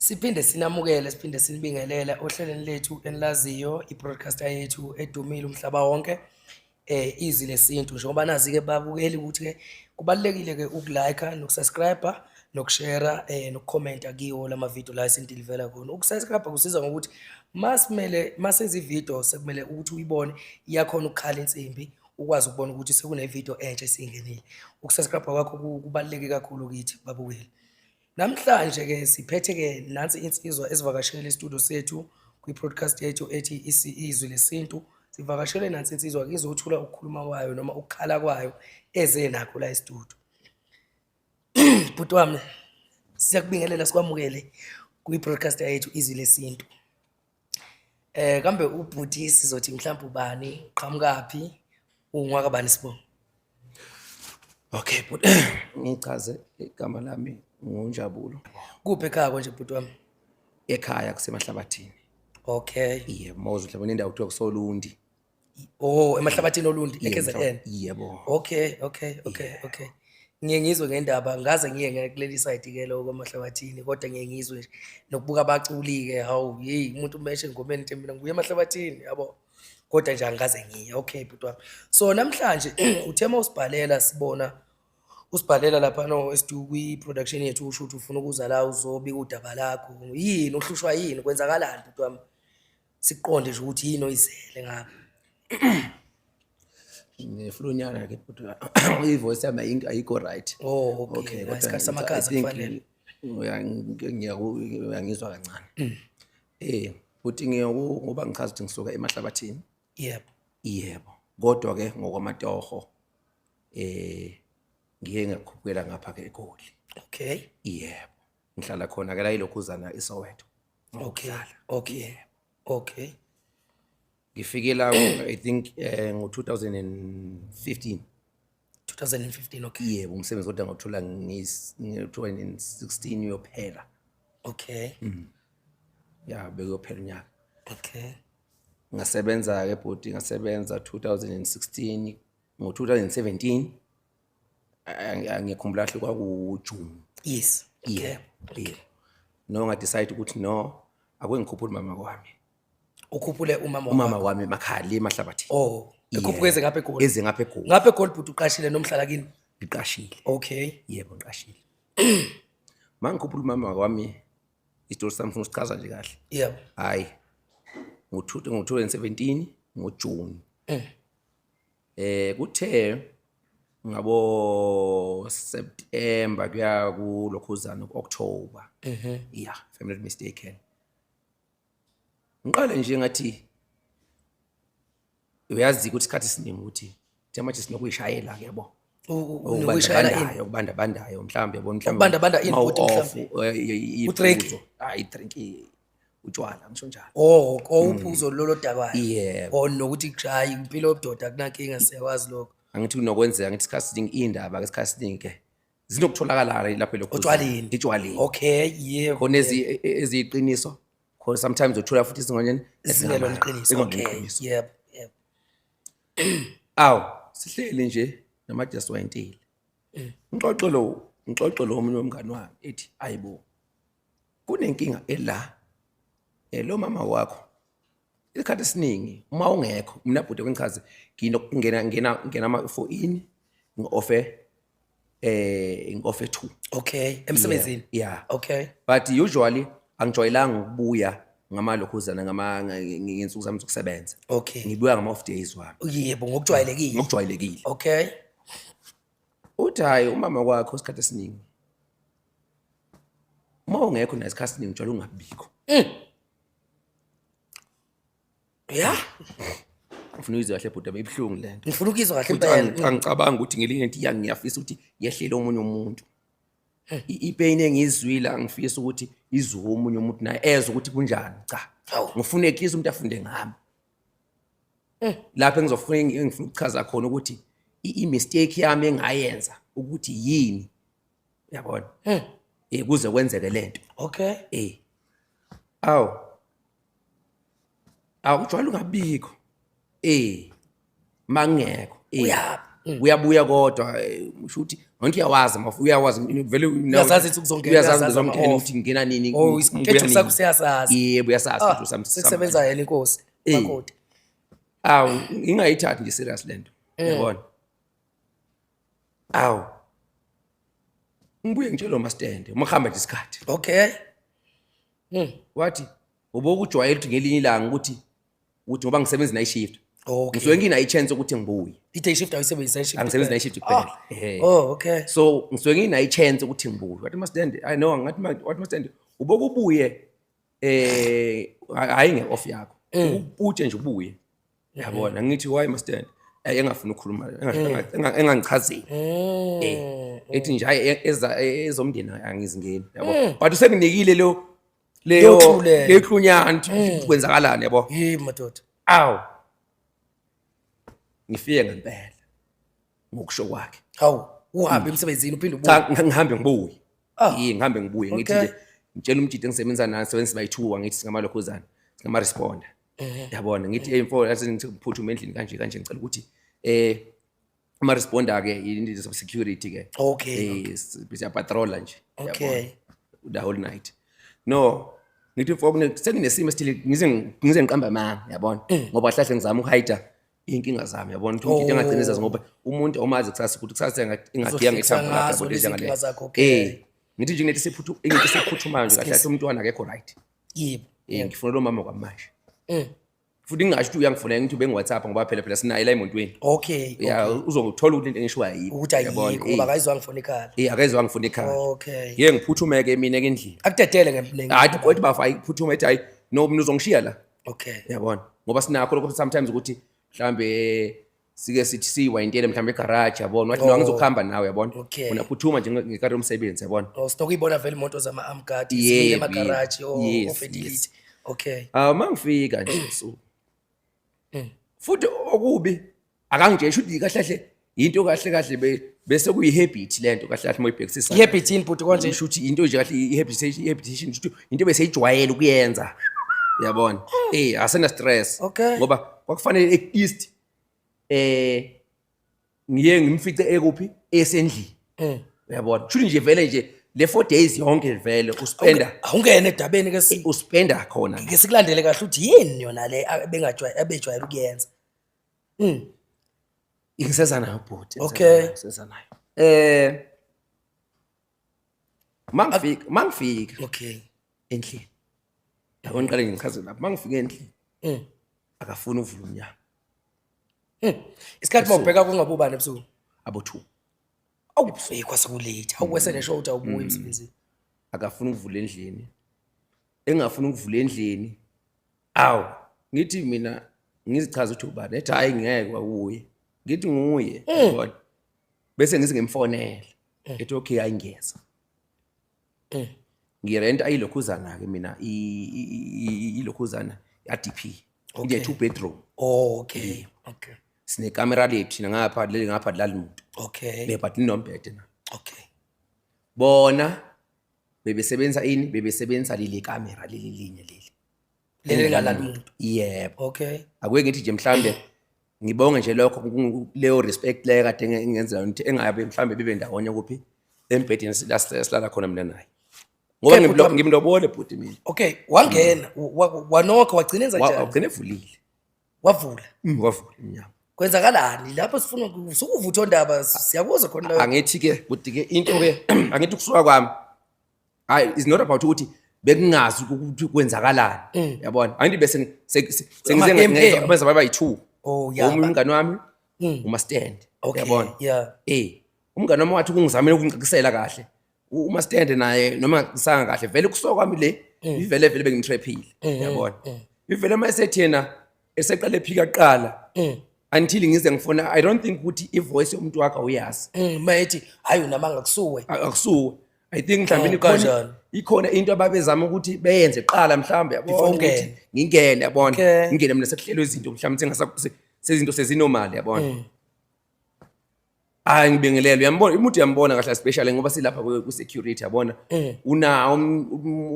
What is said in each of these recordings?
Siphinde sinamukele, siphinde sinibingelele ohlelweni lethu enilaziyo, i-broadcaster yethu edumile umhlaba wonke, Izwi Lesintu. Njengoba nazi-ke babukeli ukuthi-ke kubalulekile-ke uku-like-a noku-subscribe-a nokushera nokukhomenta kiwo lama video la esinidilivela khona. Uku-subscribe kusiza ngokuthi masimele masenza ividiyo sekumele ukuthi uyibone, iyakhona ukukhala insimbi, ukwazi ukubona ukuthi sekunevidiyo entsha esingenile. Uku-subscribe kwakho kubaluleke kakhulu kithi babukeli. Namhlanje ke siphethe ke nansi insizwa esivakashele e-studio sethu kwi-podcast yethu ethi Izwi Lesintu. Sivakashele nansi insizwa izothula ukukhuluma kwayo noma ukukhala kwayo eze nakho la e-studio. Bhuti wami, siyakubingelela, sikwamukele kwi-broadcast yethu Izwi Lesintu. Kambe ubhuti sizothi mhlawumbe ubani, uqhamukaphi, ungwakabani sibongo? Okay, bhuti, ngichaze, igama lami nguNjabulo. Kuphi ekhaya konje, bhuti wami? Ekhaya kuseMahlabathini. Yebo, mawuzwe mhlawumbe indawo kuthiwa kusoLundi. Oh, eMahlabathini oLundi, eKZN. Yebo. Okay. Ngiye ngizwe ngendaba, ngaze ngiye kuleli side ke lo kwaMahlabathini, kodwa ngiye ngizwe nje nokubuka abaculi ke, hawu hey, umuntu umeshe engomeni nje, mina ngibuye eMahlabathini, yabo. Kodwa nje angikaze ngiye. Okay, bhuti wami. So namhlanje uthe mawusibhalela, sibona usibhalela lapha no esidu kwi-production yethu, usho ukuthi ufuna ukuza la uzobika udaba lakho. Yini uhlushwa yini? Kwenzakalani, bhuti wami? Siqonde nje ukuthi yini oyizele ngapha. Ngine-flu-nyana ke bhuti. I-voice yami ayikho right. Oh, okay. Okay, kodwa isikhathi samakhaza kufanele. Uyangizwa kancane. Bhuti, ngiyoku ngoba ngichaza ukuthi ngisuka eMahlabathini. Yebo. Kodwa ke ngokwamatoho ngiye ngakhuphukela ngapha ke eGoli. Yebo. Ngihlala khona ke la ilokhuzana iSoweto. Ngifike la, I think ngo 2015. 2015, okay. Yebo, umsebenzi kodwa ngawuthola nge 2016 uyophela. Ya, bekuyophela unyaka. Ngasebenza ke bhuti, ngasebenza 2016, ngo 2017 ngiyakhumbula kahle kwaku June. Yebo. No, nga-decide ukuthi no, ake ngikhuphule umama wami. Ukhuphule umama? Umama wami emakhaya le eMahlabathini. Oh, ekhuphuke eze ngapha eGoli. Eze ngapha eGoli. Ngapha eGoli, bhuti, uqashile noma uhlala kini? Ngiqashile. Yebo, ngiqashile. Mangikhuphula umama wami, isitori sami ngifuna usichaza nje kahle. Hayi. Ngo 2017 ngoJune. Kuthe ngabo September kuya kulokhuzana ku-October. Yeah, if I'm not mistaken. Ngiqale nje ngathi uyazi ukuthi isikhathi esiningi ukuthi thina manje sinokuyishayela ke, yabo. Nokuyishayela ini? Okubandabandayo, okubandabandayo mhlawumbe, yabo, mhlawumbe. Okubandabanda ini, bhuti, off, mhlawumbe? U-drink? Iphuzo. Hayi, i-drink, utshwala ngisho njalo. Oh, uphuzo lolo dakwayo. Yebo. Oh, nokuthi hayi, impilo yobudoda akunankinga, siyakwazi lokho. Angithi kunokwenzeka, ngithi isikhathi esiningi iy'ndaba ke, isikhathi esiningi ke zinokutholakala lapho elokhu Otshwaleni. Etshwaleni. Okay, yebo. Khona eziyiqiniso, khona sometimes uthola futhi izingonyeni Zingelona iqiniso. Okay. Yebo. Awu, sihleli nje namajasi wayintile. Ngixoxe lo omunye womngani wami, ethi ayibo, kunenkinga ela lo mama wakho, isikhathi esiningi uma ungekho. Mina bhuti, ngichaze, nginokungena ngena ngena ama 4 in, ngi-offe ngi-offe 2. Okay, emsebenzini. Yeah. Okay. But usually angijwayelanga ukubuya ngamalokhuzana ngama ngey'nsuku zami zokusebenza. Ngibuya ngama off days wami. Yebo, ngokujwayelekile. Ngokujwayelekile. Uthi hayi, umama wakho isikhathi esiningi uma ungekho naye, isikhathi esiningi ujwayele ungabikho. Ngifuna uyizwe kahle bhuti, ibuhlungu le nto. Ngifuna ukuyizwa kahle Futhi impela. Angicabangi ukuthi ngelinye into iya ngiyafisa ukuthi yehlele omunye umuntu. I-pain engiyizwile, angifisi ukuthi izwe omunye umuntu naye ezwe ukuthi kunjani, cha. Hawu. Ngifuna at least umuntu afunde ngami lapho engizofuna engifuna ukuchaza khona ukuthi i-mistake yami engayenza ukuthi yini, uyabona, kuze kwenzeke lento. Awu, awujwayele ungabikho mangekho. Uyaphi? Uyabuya kodwa usho ukuthi ngonke uyawazi mafu uyawazi vele Uyazazi ukuthi uzongena, uyazazi uyazazi ngizongena ama-off. ukuthi ngingena nini. Oh, ngibuya isikethu nini. sakho siyasazi. Yebo, uyasazi Ah, ukuthi sekusebenza yena inkosi. Makoti. Awu, ngingayithathi nje serious lento. Yabona, awu, ngibuye ngitshele umastende uma kuhamba nje isikhathi. Wathi ubokujwayela ukuthi ngelinye ilanga ukuthi ngoba ngisebenza night shift, ngisuke nginayo i-chance ukuthi ngibuye. I-day shift awuyisebenzisa shift. Angisebenzi night shift kuphela. Ehhe. Oh, okay. So ngisuke nginayo i-chance ukuthi ngibuye. Wathi mastende, I know, ngathi wathi mastende ubokubuye hayi nge-off yakho, ubutshe nje ubuye, yabona. Ngithi why mastende? Engafuni ukukhuluma, engangichazeli, ethi nje hayi, ezomndeni angizingeni, yabo, but usenginikile lo leyo Leyo clue leyo. Leyo clue-nyana ukuthi kwenzakalani, yabo. Yebo madoda. Awu, ngifike ngempela ngokusho kwakhe. Hawu, uhambe emsebenzini uphinde ubuye. Cha, ngihambe ngibuye. Yini, ngihambe ngibuye, ngithi nje ngitshela umjidi engisebenza naye, sebenza bayi-two, ngithi singamalokhuzana, singama-responder, yabona. Ngithi hey mfo, yathi ngithi ngiphuthume endlini kanje kanje, ngicela ukuthi ama-responder ke into security ke. Siyapatrola nje, yabona, the whole night. No, ngithi mfo sekunesimo esithile, ngize ngiqamba amanga, yabona, ngoba kahle ngizama ukuhide iy'nkinga zami, yabona, ukuthi umuntu engagcina ezazi, ngoba umuntu omazi kusasa ukuthi kusasa engagiya Uzohlekisa ngethambo lakhe, ngazo yabo, lezi njengale. nkinga zakho, okay. Ngithi nje ngithi esiphuthumayo nje kahle kahle, umntwana akekho right. Ngifuna lo mama kwamanje. Futhi ngingasho ukuthi uyangifuna, ngithi ubengi-WhatsApp, ngoba phela phela sinaye la emontweni. Ya, uzothola ukuthi into engishiwo ayikho. Ukuthi Yabona, ayikho ngoba akayizwanga ngifona ikhala. Akezwa ngifuna ikhala. Ye, ngiphuthume-ke mina ke endlini. Akudedele ngempela. Hayi, kodwa bafa ayiphuthuma, ethi hayi no, mina uzongishiya la. Yabona, ngoba sinakho lokho sometimes ukuthi mhlambe sike sithi siyiwayintele mhlambe egarage, yabona. Wathi no, angizokuhamba nawe, yabona. Unaphuthuma nje ngekari yomsebenzi, yabona. Oh, sinokuyibona vele imoto zama-amguard Yebo, zimile yebo. emagaraji ofetilithi. Okay. Ah, uma ngifika nje so futhi okubi akangitsheli ukuthi kahle kahle into kahle kahle bese kuyi-habit lento kahle kahle uma uyibhekisisa. I-habit yini bhuti konje? Usho ukuthi into nje kahle i-habitation, ukuthi into beseyijwayele ukuyenza, uyabona, asena stress. Ngoba kwakufanele at least ngiye ngimfice ekuphi, esendlini, uyabona. Kusho nje vele nje le 4 days yonke vele uspenda Awungene edabeni ke si uspenda khona. Ke sikulandele kahle ukuthi yini yona le abengajwayele abejwayele ukuyenza. Ngiseza nayo bhuti. Ngiseza nayo. Mangifika endlini, yabo, ngiqale ngichaze lapho mangifika endlini, akafuni uvula umnyango. Isikhathi mawubheka kungabubani ebusuku? Abo 2. Awu, kwasekulate. Awukwese nesho ukuthi awubuyi emsebenzini. Akafuni ukuvula endlini, engafuni ukuvula endlini. Awu, ngithi mina ngizichaza ukuthi ubani, ethi hayi ngeke kwakuye. Ngithi nguye, yabona, bese ngize ngimfonele, ethi okay, ayingeza. Ngirenta ayilokhuzana ke mina, ilokhuzana ya-DP, ine two bedroom. Sinekamera lethu thina ngapha, leli ngapha lali muntu. Le but linombhede na. Bona bebesebenza ini, bebesebenza leli kamera leli linye leli. Leli lingalali muntu. Yebo. Akuke ngithi nje mhlambe ngibonge nje lokho leyo respect leyo kade ngenza ukuthi engabe mhlambe bebe ndawonye kuphi embhedeni la silala khona mina naye, ngoba Okay, bhuti wami. Ngimlobole bhuti mina. Okay, wangena, wanokha, wagcina enza njani? Wagcina evulile. Wavula. Wavula umnyango. Kwenzakalani lapho? Sifuna sukuvutha ondaba, siyakuzwa khona la. Angithi ke bhuti ke, into ke angithi kusuka kwami, hayi, it's not about ukuthi bekungazi ukuthi kwenzakalani, yabona. Angithi bese Ama-game. Benza baba yi-two. Oh, yeah. Omunye umngani wami, uma stand, yabona. Umngani wami wathi kungizamela ukungicacisela kahle, uma stand naye noma ngisanga kahle vele kusuka kwami le ivele vele bengimtraphile, yabona. Ivele uma esethi yena eseqale ephika kuqala until ngize ngifuna, I don't think ukuthi ivoice yomuntu wakho awuyazi. Mayethi hayi unamanga kusuwe. Akusuwe, I think mhlawumbe Oh, ikhona kanjani? ikhona into ababezama ukuthi beyenze kuqala mhlawumbe, yabona, Before ukuthi ungene. ngingene, yabona. Ngingene mina sekuhlelwe izinto mhlawumbe sezinto sezinormal, yabona. Hayi, ngibingelele, uyambona umuntu, uyambona kahle, especially ngoba silapha ku-security, yabona. Unawo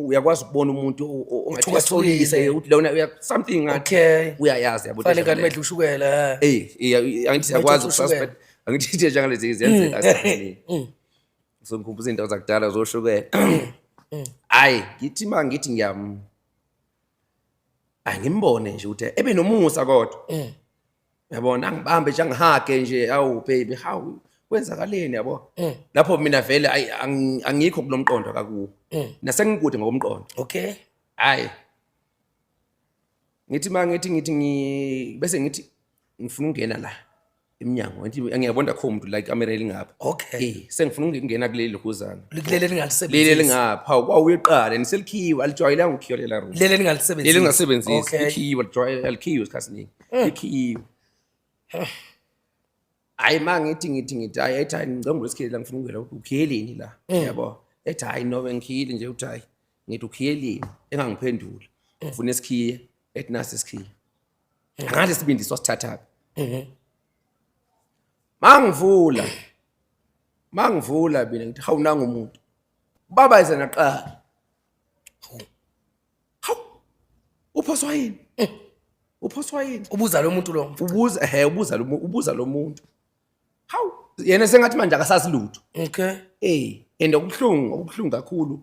uyakwazi ukubona umuntu ongathi Uthukathuka. uyasolisa ukuthi lona something ngathi uyayazi, yabo. Fanele kanti medla ushukela. Eh, angithi siyakwazi Ushukela. ukususpect. Angithi into njengalezi ziyenzeka esikhathini. So ngikhumbuza izinto zakudala zoshukela. Hayi, ngithi ma ngithi ngiyam angimbone nje ukuthi ebe nomusa kodwa. Yabona angibambe nje angihage nje, awu baby, how, kwenzakaleni, yabo? Lapho mina vele ayi, angikho kulomqondo kakuwo. Nasengikude ngokomqondo. Hayi. Ngithi ma ngithi ngi bese ngithi ngifuna ukungena la emnyango, ngithi ngiyabona akho umuntu la ikamera elingapha. Eh, sengifuna ukungena kuleli lokhuzana. Kuleli Leli lingalisebenzisi. elingapha, hawu, kwawuyeqala niselikhiwa, alijwayelanga ukukhiwa lela room. Leli lingalisebenzisi. Leli lingasebenzisi. Likhiwa, lijwayele alikhiwe isikhathi esiningi. Likhiwe. Hayi, ma ngithi hayi, ethi hayi, ngicela ngisikhiye la, ngifuna ukungena, ukhiyelini la, yabo? Ethi hayi, no, bengikhiyile nje, uthi hayi, ngithi ukhiyelini, engangiphendula. Ufuna isikhiye, ethi nasi isikhiye. Angathi isibindi sosithathaphi. Mangivula mina ngithi hawu, nangu umuntu. Baba ize naqala. Hawu, uphoswa yini? Uphoswa yini? Ubuza lo muntu lo. Ubuza, ehe, ubuza lo muntu. Hawu, yena sengathi manje akasazi lutho. Eh, and okubuhlungu kakhulu.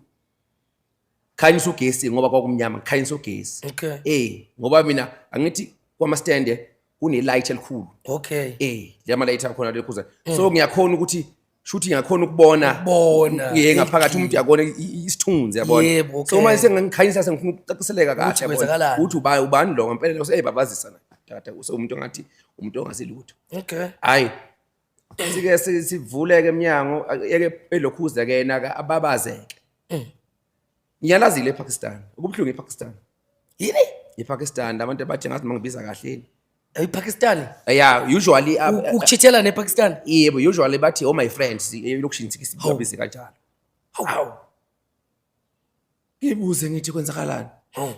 Khanyisa ugesi ngoba kwakumnyama, khanyisa ugesi. Eh, ngoba mina angithi kwama stand kune light elikhulu. Eh, lama light akhona lekhuza. So ngiyakhona ukuthi shuthi ngiyakhona ukubona Bona. Ye, ngaphakathi umuntu uyabona isithunzi, yabona. So manje sengikhanyisa, sengifuna ukucaciseleka kahle, Ukuthi yabona. kwenzakalani. Ukuthi ubani lo ngempela lo, ebabazisa na. Tata umuntu ongathi umuntu ongasilutho. Hayi. Sike sivuleke eminyango, eke elokhuza ke yena ke ababazeke. Ngiyalazile ePakistan. Okubuhlungu ePakistan. Yini? EPakistan abantu abathi ngathi mangibiza kahle. EPakistan? Yeah, usually, Ukuchithela nePakistan? Yebo, usually bathi oh my friends, elokishini sike sibabize kanjalo. Hawu. Ngibuze ngithi kwenzakalani? Hawu.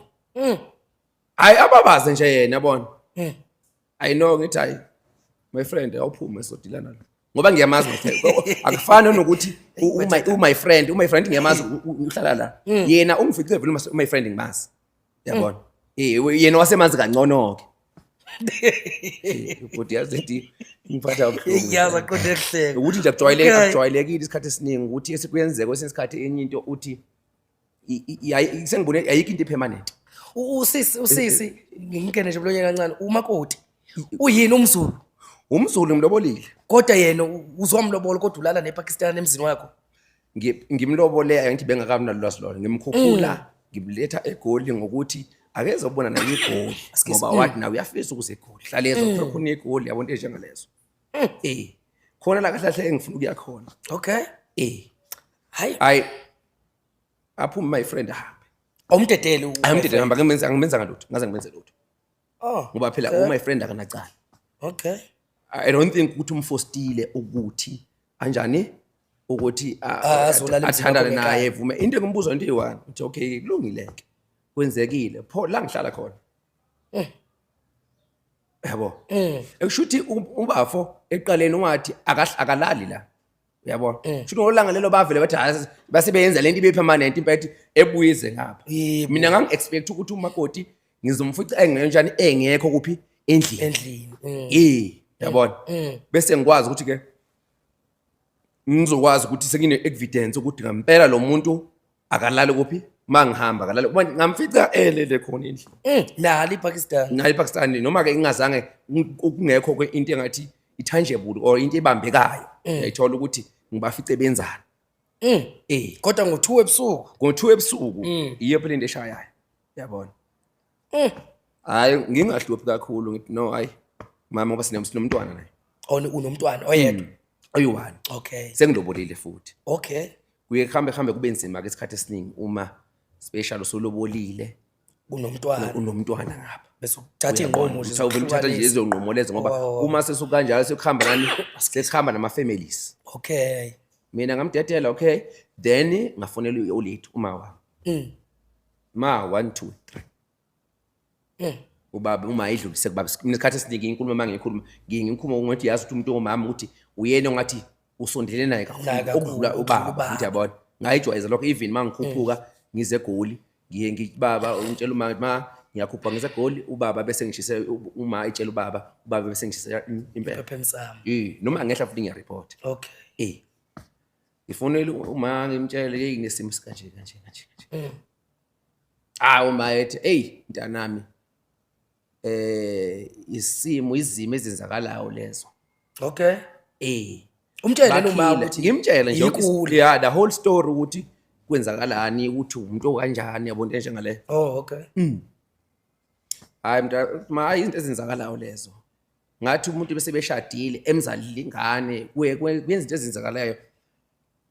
Hayi, ababaze nje yena, yabona. I know, ngithi hayi my friend, awuphume sodilana lo. Ngoba ngiyamazi my friend. Akufani nokuthi u my friend, u my friend ngiyamazi, uhlala la. Yena ungifice vele my friend ngimazi. Yabona. Eh, yena wasemazi kangcono ke. Ubhuti yazi into ngiphatha kabuhlungu. Yazi aqonde kuhleka. Ukuthi nje akujwayelekile, akujwayelekile isikhathi esiningi ukuthi esikuyenzeka kwesinye isikhathi enye into uthi sengibone ayikho into epermanent. Usisi ngingene nje bulonyeni kancane, umakoti uyini, umZulu? UmZulu, ngimlobolile. Kodwa yena uzwamlobola kodwa ulala nePakistan emzini wakho. Ngimlobole angithi bengakabi nalwazi lolo, ngimkhuphula, ngimletha eGoli ngokuthi akezobona naye iGoli, ngoba wathi nawe uyafisa ukuze eGoli hlale ezo khona iGoli, yabona, into enjengalezo. Eh, khona la kahle kahle engifuna ukuya khona. Eh. Hayi. Hayi, aphume my friend, ahambe. Awumdedele Hayi, umdedele hamba, angimenza ngalutho, ngaze ngimenze lutho. Oh. Ngoba phela my friend akanacala. I don't think ukuthi umfostile ukuthi anjani ukuthi Azolala emzini athandane wakho naye, evume into engimbuza into eyi-one, uthi okay, kulungile ke, kwenzekile, pho la ngihlala khona, yabo? Ekusho ukuthi ubafo ekuqaleni ungathi akalali la, uyabona? Shuthi ngolanga lelo bavele bathi hayi, base beyenza lento ibe permanent impela, ebuyize ngapha. Mina ngangi-expect ukuthi umakoti ngizomfica engenjani, engekho kuphi, endlini. Endlini. Eh, yabona, bese ngikwazi ukuthi ke ngizokwazi ukuthi sengine evidence ukuthi ngempela lo muntu akalali kuphi, mangihamba akalali. Uma ngamfica elele khona endlini. Nalo iPakistan. Nayo iPakistan, noma ke ingazange, kungekho ke into engathi i-tangible or into ebambekayo, uyayithola ukuthi ngibafice benzani. Eh. Kodwa ngo-2 ebusuku. Ngo-2 ebusuku, iyo phela into eshayayo, yabona. Hayi, ngingahluphi kakhulu, ngithi no, hayi mama, ngoba sinomntwana naye. Oh, unomntwana oyedwa. Oyi-one. Sengilobolile futhi. Kuye kuhambe kuhambe kube nzima ke isikhathi esiningi uma special usulobolile, Unomntwana. unomntwana ngapha. Bese uthatha iy'nqumo nje. Uyabona, uvele uthatha nje lezo nqumo lezo, ngoba uma sesukanjalo sekuhamba nani, sekuhamba nama-families. Mina ngamdedela, okay, then ngafonela ulethu, uma wami, ma, 1 2 3. Ubaba uma idlulise kubaba, mina isikhathi esiningi inkulumo uma ngiyikhuluma ngiye ngikhuluma ngokuthi yazi ukuthi umuntu ongumama ukuthi uyena ongathi usondele naye kakhulu Naye kakhulu, okudlula ukudlula ubaba. Ubaba. Ngithi yabona, ngayijwayeza lokho, even uma ngikhuphuka ngize eGoli ngiye ngithi baba, ungitshela uma ma Ngiyakhupha ngisegoli, ubaba bese ngishise uma etshela ubaba, ubaba bese ngishise impepho. Impepho emsamo. Eh, noma ngehla futhi ngiyareport. Okay. Eh. Ngifonele uma ngimtshele, hey, ngesimo sikanje kanje kanje kanje. Ah, uma ethi, hey mntanami, isimo, izimo ezenzakalayo lezo. Okay. Eh. Umtshele noma Bakhile. ukuthi Ngimtshele nje yonke yikule. Yeah, the whole story ukuthi kwenzakalani, ukuthi umuntu okanjani, yabo, into enjengale. Oh, okay. Hayi mnta, ma izinto ezenzakalayo lezo. Ngathi umuntu bese beshadile, emzalile ingane, kuye kuyenza izinto ezenzakalayo.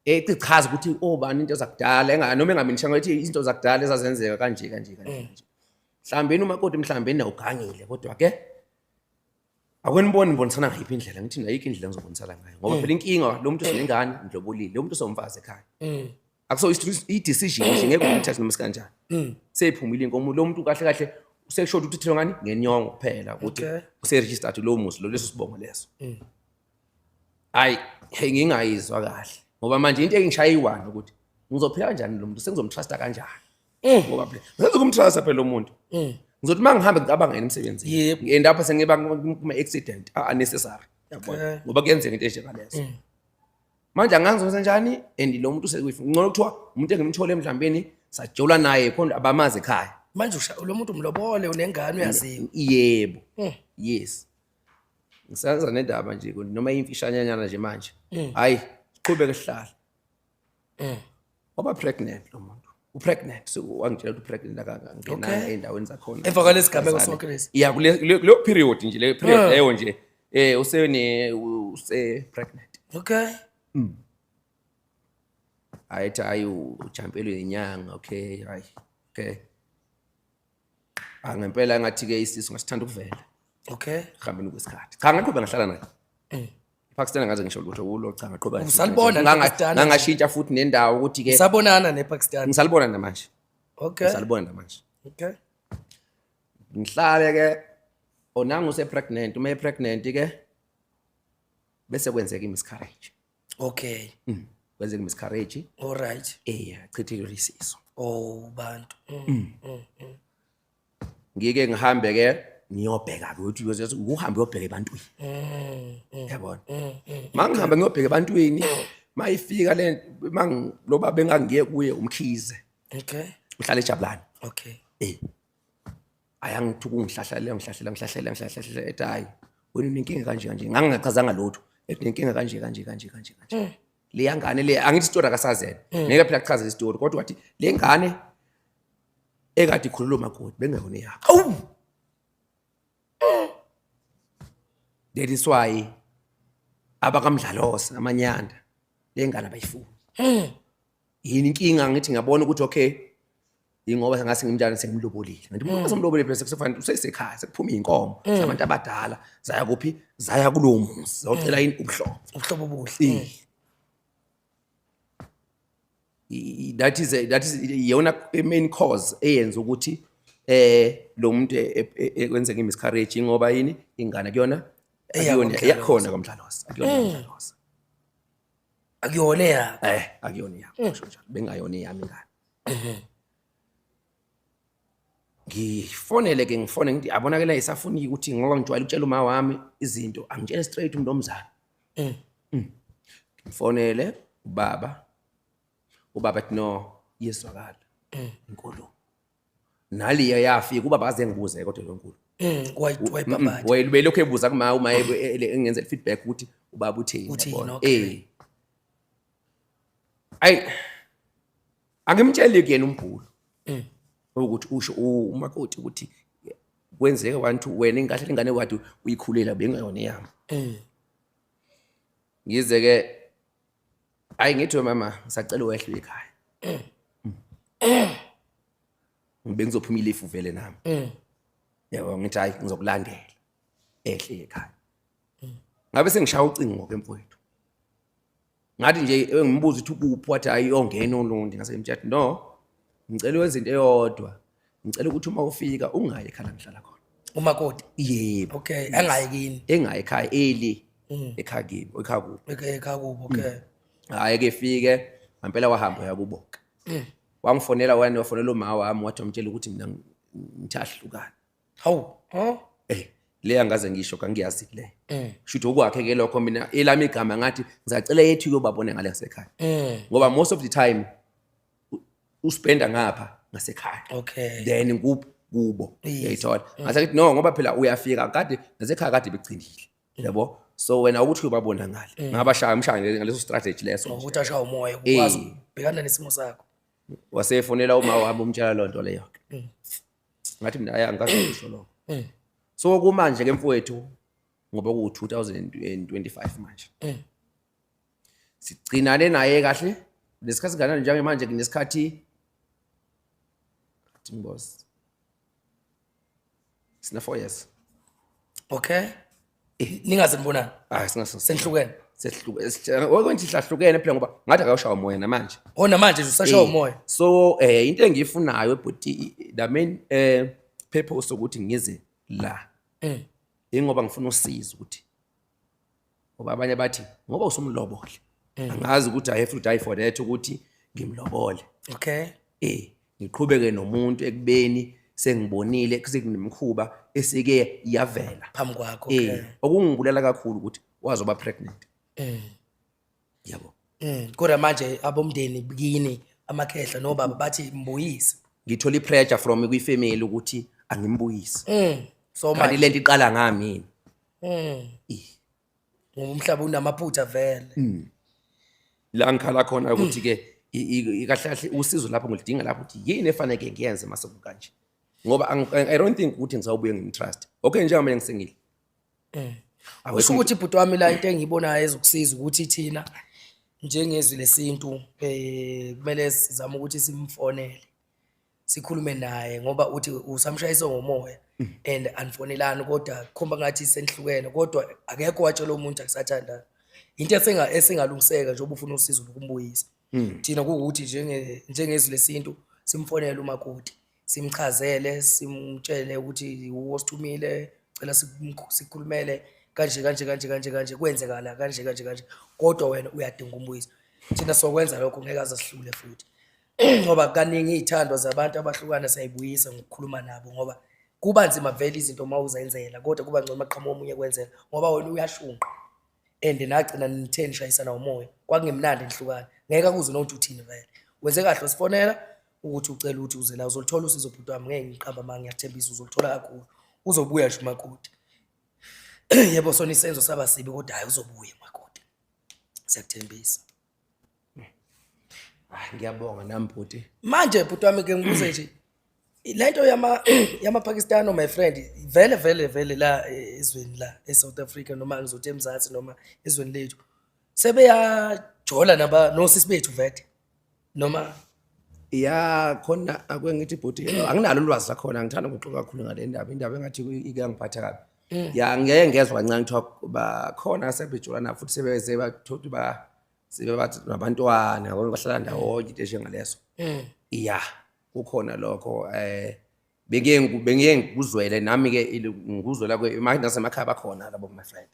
Echaza ukuthi obani into zakudala, enga noma engamenishanga ukuthi izinto zakudala ezazenzeka kanje kanje kanje kanje. Mhlawumbe umakoti, mhlawumbe nawugangile, kodwa ke akweniboni nibonisana ngayiphi indlela. Ngithi ayikho indlela engizobonisana ngayo, ngoba phela inkinga lo muntu usenengane, ngidlobolile lo muntu, usomfazi ekhaya. Akuso i-decision nje, ngeke uyithathe noma sikanjani. Seyiphumile inkomo, lo muntu kahle kahle usekushoda ukuthi uthelwe ngani ngenyongo kuphela, ukuthi use-registered lowo muzi lo, leso sibongo leso. Hayi, hey, ngingayizwa kahle, ngoba manje into engishaya iyi-one ukuthi ngizophila kanjani lo muntu, sengizomtrusta kanjani, ngoba phela ngenza ukumtrusta phela lo muntu, ngizothi uma ngihambe ngicabanga yena emsebenzini, ngi-end up sengiba kuma-accident unnecessary, yabona, ngoba kuyenzeka into enjengalezo. Manje angazi ngizowenza njani, and lo muntu ngcono kuthiwa umuntu engimthole mhlawumbeni sajola naye khona abamazi ekhaya. Manje lo muntu umlobole, unengane, uyaziwa. Yebo. Yes, ngisenza nendaba nje noma imfishanyanyana nje manje. Hayi, siqhubeke sihlala. Waba pregnant lo muntu, upregnant, so wangitshela ukuthi upregnant, akangena ey'ndaweni zakhona. Emva kwalesi gameko sonke lesi? Ya, kuleyo period nje, leyo period leyo nje, usene use pregnant. Hayi, hayi, ujampelwe inyanga. Okay, hayi, okay. Ah, ngempela ngathi ke isisu ngasithanda ukuvela ekuhambeni kwesikhathi. Cha, ngaqhubeka ngahlala naye iPakistan, ngaze ngisho lutho kulo. Cha, ngaqhubeka. Usalibona nePakistan nje? Ngangashintsha futhi nendawo ukuthi ke Usabonana nePakistan? Ngisalibona namanje. Ngisalibona namanje. Ngihlale ke, onanga use-pregnant, uma e-pregnant ke bese kwenzeka i-miscarriage. Kwenzeka i-miscarriage. All right. Achithile isisu. Oh bantu. Ngike ngihambe ke ngiyobheka ke ukuthi uhambe uyobheka ebantwini, yabona. Mangihamba ngiyobheka ebantwini, mayifika le mang lo baba engangiye kuye, uMkhize, uhlala eJabulani. Ayangithuka, ungihlahlela, ngihlahlela, ngihlahlela, ngihlahlela, ethi, "Hayi wena, unenkinga kanje kanje." Ngangingachazanga lutho, ethi unenkinga kanje kanje kanje kanje kanje. Leya ngane le, angithi isitori akasazela, ngeke phela kuchaze isitori, kodwa wathi le ngane ekade ikhulelwe umakoti bengeyona eyakho. Awu. That is why abakaMdlalose amanyanda le ngane abayifuni. Yini inkinga? Ngithi ngiyabona ukuthi okay, ingoba ngase ngimnjani, sengimlobolile. Ngithi umuntu osomlobolile phela sekufanele usesekhaya, sekuphuma iy'nkomo zabantu abadala, zaya kuphi? Zaya kulowo muzi, zayocela yini? Ubuhlobo. Ubuhlobo obuhle. That is iyona main cause eyenza ukuthi lo muntu kwenzeka i-miscarriage, ngoba yini? Ingane kuyona akuyona EyakwaMdlalose. Eyakhona kwaMdlalose, akuyona yaMdlalose. Akuyona eyakho. Akuyona eyami, kusho njalo, bengayona eyami ingane. Ngifonele ke, ngifone, ngithi abonakele isafuni ukuthi, ngoba ngijwayele ukutshela uma wami izinto, angitshele straight umntomzana. Ngifonele ubaba, ubaba athi, "No, iyezwakala inkulumo." Naliya yafika ubaba aze ngibuze kodwa lo nkulumo. Wayibhabhatha. Wayelokhu ebuza kuma uma engenzela feedback ukuthi ubaba uthini. Uthini, Yabona. Ayi, angimtsheli kuyena umbhulo ukuthi usho umakoti ukuthi kwenzeka 1 2, wena ingahle ingane kade uyikhulela bengayona eyami. Ngize ke, hayi, ngithi, "We mama, ngisacela wehle ekhaya." Ngibe ngizophuma ilifu vele nami, yabo. Ngithi, "Hayi, ngizokulandela." Ehle ekhaya, ngabe sengishaya ucingo ke mfowethu. Ngathi nje engimbuza ukuthi ukuphi, wathi, "Hayi, yongena olundi." Ngase ngimtshela, "No, ngicela wenze into eyodwa, ngicela ukuthi uma ufika ungayi ekhaya la ngihlala khona." Umakoti. Yebo. Okay, angayi kini. Engayi ekhaya eli, ekhaya kimi, ekhaya kubo. Okay, ekhaya kubo, okay. Hayi ke, fike ngempela, wahamba uyakubo ke, wangifonela wena, wafonela uma wami, wathi wamtshela ukuthi mina Ngithi ahlukane. Hawu, huh? Le angaze ngisho kangiyazi le. Shuthi okwakhe ke lokho, mina elami igama ngathi ngizacela yethu yobabone ngale ngasekhaya. Ngoba most of the time uspenda ngapha ngasekhaya. Then kubo uyayithola. Ngase ngithi no, ngoba phela uyafika kade nasekhaya kade begcinile. Yabo? So wena ukuthi uyobabona ngale. Ngabashaya umshaya ngaleso strategy leso. Ukuthi ashaye umoya ukwazi ukubhekana nesimo sakho. Wasefonela uma wami, umtshela loo nto leyo. Ngathi mina aya ngikaze ngisho lokho. So kumanje ke mfowethu, ngoba ku 2025 manje. Sigcinane naye kahle lesikhathi singanani njengamanje, kunesikhathi athi boss sina 4 years. Okay, ningaze nibonane? Ah, singaso. Senihlukene? Sehluke okwenza ihlahlukene phela, ngoba ngathi akawushaya umoya namanje. Oh, namanje nje usashaya umoya? So into engiyifunayo bhuti, the main purpose ukuthi ngize la ingoba ngifuna usizo, ukuthi ngoba abanye bathi ngoba usumlobole, angazi ukuthi I have to die for that ukuthi ngimlobole. Ngiqhubeke nomuntu ekubeni sengibonile sekunemikhuba esike yavela phambi kwakho. Okungibulala kakhulu ukuthi wazoba pregnant, yabo. Kodwa manje abomndeni kini, amakhehla nobaba, bathi mbuyise? Ngithola i-pressure from kwi-family ukuthi angimbuyise. So kanti manje lento iqala ngami yini? Ngoba umhlaba unamaphutha vele. La ngikhala khona ukuthi ke kahle kahle usizo lapho ngilidinga lapho, ukuthi yini efanele ngiyenze mase kukanje, ngoba I don't think ukuthi ngisawubuye ngimtrust. Okay, njengamanje ngisengile. Awekho. Kusho ukuthi bhuti wami, la into engiyibonayo ezokusiza ukuthi thina njengezwi lesintu kumele sizame ukuthi simfonele, sikhulume naye, ngoba uthi usamshayise ngomoya and anifonelani, kodwa kukhomba ngathi senihlukene, kodwa akekho watshela umuntu akusathandana. Into esengalungiseka njengoba ufuna usizo lokumbuyisa. Thina kuwukuthi njengezwi lesintu simfonele umakoti, simchazele, simtshele ukuthi uwosithumile, cela sikhulumele kanje kanje kanje kanje kanje, kwenzekala kanje kanje kanje, kodwa wena uyadinga umbuyisa. Thina sokwenza lokho, ngeke aze sihlule futhi, ngoba kaningi iy'thandwa zabantu abahlukana siyayibuyisa ngokukhuluma nabo, ngoba kuba nzima vele izinto uma uzenzela, kodwa kuba ngcono maqhamuka omunye kwenzela, ngoba wena uyashunqa and nagcina nithe nishayisana umoya, kwakungemnandi nihlukana, ngeke akuze nokuthi uthini. Vele wenze kahle usifonela ukuthi ucela ukuthi uze la, uzolithola usizo bhuti wami, ngeke ngiqamba manga, ngiyakuthembisa uzolithola kakhulu. Uzobuya nje umakoti. Yebo, sona isenzo saba sibi, kodwa hhayi, uzobuya umakoti, siyakuthembisa. Ah, ngiyabonga nami bhuti. Manje bhuti wami, ke ngibuze nje lento yama Pakistan, my friend, vele vele vele la ezweni la eSouth Africa, noma ngizothi eMzansi, noma ezweni lethu, sebeyajola naba nosisi bethu vete noma? Ya, khona ake ngithi bhuti, anginalo ulwazi lakhona, ngithanda ukuxoxa kakhulu ngale ndaba, indaba engathi ike yangiphatha kabi. Ya, ngeke ngezwa kancane kuthiwa bakhona sebejola nabo futhi sebeze bathothi ba sebebathi nabantwana, yabona, bahlala ndawonye, into enjengaleso. Ya, kukhona lokho. Bengiye ngikuzwele nami ke, ngikuzwela kwe nasemakhaya, bakhona labo my friend.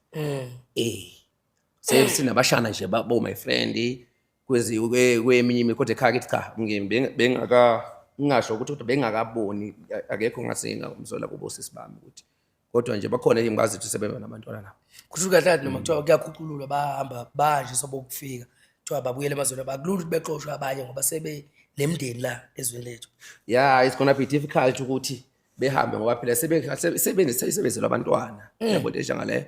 Sinabashana nje bo my friend kwezi kweminye kodwa ekhaya kithi cha, bengaka ngingasho ukuthi, kodwa bengakaboni, akekho ngase ngumzwela kubo sisi bami ukuthi, kodwa nje bakhona engibazi ukuthi sebeba nabantwana nabo. Kusho kahle kahle noma kuthiwa kuyakhucululwa, bahamba banje sobokufika, kuthiwa babuyele emazweni abo, akulula ukuthi bexoshwe abanye ngoba sebe nemndeni la ezweni lethu. Yeah, it's gonna be difficult ukuthi behambe, ngoba phela sebenzela abantwana, yabo, into enjengaleyo.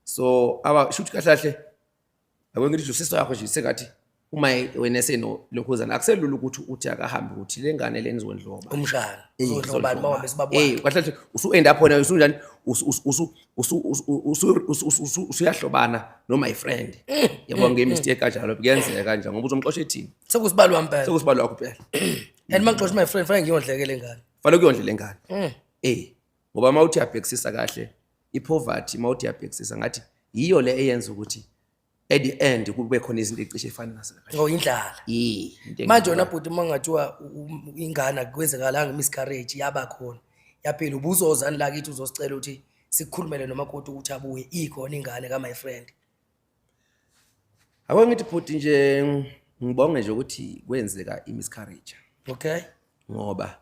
So aba shuthi kahle kahle ake ngithi usisi wakho nje sengathi uma wena eseno lokhuzana, akuselula ukuthi uthi akahambe, ukuthi le ngane leni izondliwa ubani? Umshana uzondliwa ubani uma wambe ubaba wakhe? Kahle kahle usu-end up wena usunjani, usuyahlobana no my friend, yabo, nge-mistake kanjalo kuyenzeka kanjani, ngoba uzomxosha ethini? Sekusibalo wami phela. Sekusibalo wakho phela. And uma ngixosha my friend, fanele ngiyondleke le ngane. Fanele kuyondle le ngane. Ngoba uma uthi uyabhekisisa kahle i-poverty, uma uthi uyabhekisisa ngathi yiyo le eyenza ukuthi at the end kube khona izinto ecishe efana nazo. Ngo indlala. Into Manje wena bhuti, uma ngathiwa ingane akwenzekalanga miscarriage, yaba khona yaphila, ubuzozani la kithi uzosicela ukuthi sikukhulumele nomakoti ukuthi abuye, ikhona ingane ka my friend? Ake ngithi bhuti nje, ngibonge nje ukuthi kwenzeka i-miscarriage. Ngoba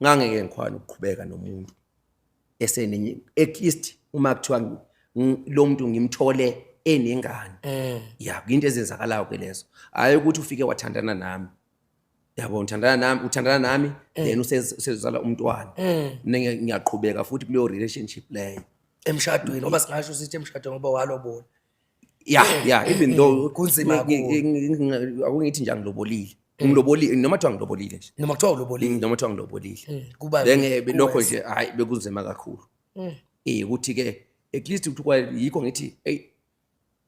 Ngangeke ngikhona ukuqhubeka nomuntu esenenye, at least uma kuthiwa lo muntu ngimthole enengane. Ya, into ezenzakalayo ke lezo, hhayi ukuthi ufike wathandana nami, yabo, uthandana nami, uthandana nami, then usezala umntwana. Mina ngiyaqhubeka futhi kuleyo relationship leyo. Emshadweni, ngoba singasho sithi emshadweni ngoba walobola. Ya, even though Kunzima kakhulu. Akungithi nje angilobolile, ngilobolile noma kuthiwa ngilobolile nje. Noma kuthiwa ulobolile. Noma kuthiwa ngilobolile. Kuba Lokho kuwes. nje, hayi, bekunzima kakhulu. Ukuthi ke at least ukuthi yikho ngithi, hey,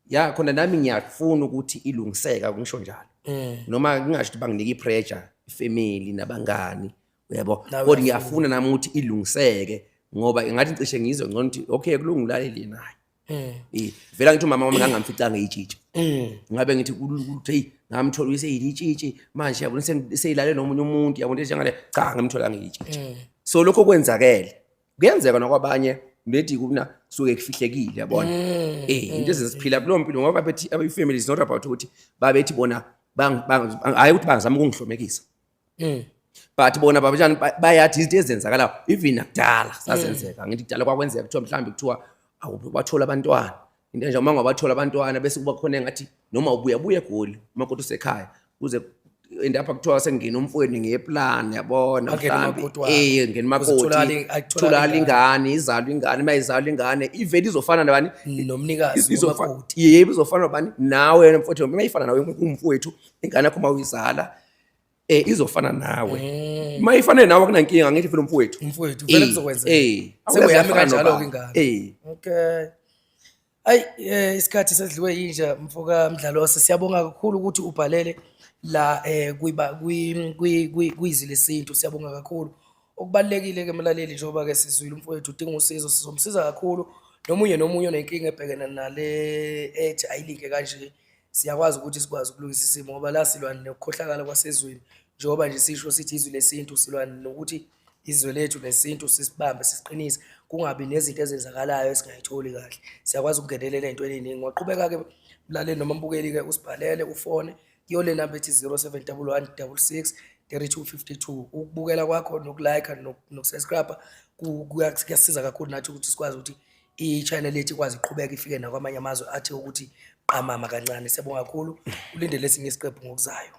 ya khona nami ngiyafuna ukuthi ilungiseka, ngisho njalo. Noma ngingasho ukuthi banginike i-pressure, ifamily nabangani, uyabo. Nawe. Kodwa ngiyafuna nami ukuthi ilungiseke, ngoba ngathi cishe ngizwe ngcono ukuthi okay, kulungile, ulalele naye. Vela ngithi umama wami ngangamficanga itshitshi. Ngabe ngithi ukuthi hey, ngamthola useyitshitshi manje, yabona, seyilale nomunye umuntu, yabona, njengale. Cha, ngimthola ngiyitshitshi. So lokho kwenzakele, kuyenzeka nakwabanye, bethi kuna kusuke kufihlekile, yabona. Into eziphila kulowo mpilo, ngoba bethi i-family is not about ukuthi babethi bona hhayi ukuthi bangazama ukungihlomekisa, but bona babetshani bayathi izinto ezenzakalayo even nakudala zazenzeka. Ngithi kudala kwakwenzeka, kuthiwa mhlawumbe kuthiwa awu, bathola abantwana, into enje, uma ungabathola abantwana bese kuba khona engathi noma ubuya buya eGoli, umakoti usekhaya, kuze endapha kuthiwa sengena umfowenu ngeplan, yabona. Angene mhlawumbe umakoti wakhe. Ngena Kuze umakoti. kutholakale Tholakala ingane, izalwe ingane. Uma izalwa ingane, ivele izofana nabani? Nomnikazi. Umakoti. Yebo, izofana nabani? Nawe mfowethu. Uma ifana nawe umfowethu, ingane yakho uma uyizala izofana nawe. Uma ifane nawe akunankinga, ngithi vele umfowethu. Umfowethu vele kuzokwenzeka. Sekuyami Awuyazi kanjalo-ke nobani. ingane. Okay. Ayi, isikhathi sedliwe yinja, mfoka Mdlalose. Siyabonga kakhulu ukuthi ubhalele la kwiba kwi kwi kwizwi lesintu. Siyabonga kakhulu. Okubalekile ke mlaleli, njengoba ke sizwile umfowethu udinga usizo, sizomsiza kakhulu. Nomunye nomunye onenkinga ebhekene nale ethi ayilinke kanje, siyakwazi ukuthi sikwazi ukulungisa isimo, ngoba la silwa nokukhohlakala kwasezweni. Njengoba nje sisho sithi izwi lesintu, silwa nokuthi izwe lethu nesintu sisibambe, sisiqinise, kungabi nezinto ezenzakalayo esingayitholi kahle. Siyakwazi ukungenelela ey'ntweni ey'ningi. Waqhubeka-ke mlaleli noma mbukeli-ke, usibhalele, ufone kuyo le namba ethi 0711 66 3252. Ukubukela kwakho noku-like noku-subscribe kuyasiza kakhulu nathi ukuthi sikwazi ukuthi i-channel yethu ikwazi iqhubeke ifike nakwamanye amazwe athe ukuthi qamama kancane. Siyabonga kakhulu, ulindele esinye isiqephu ngokuzayo.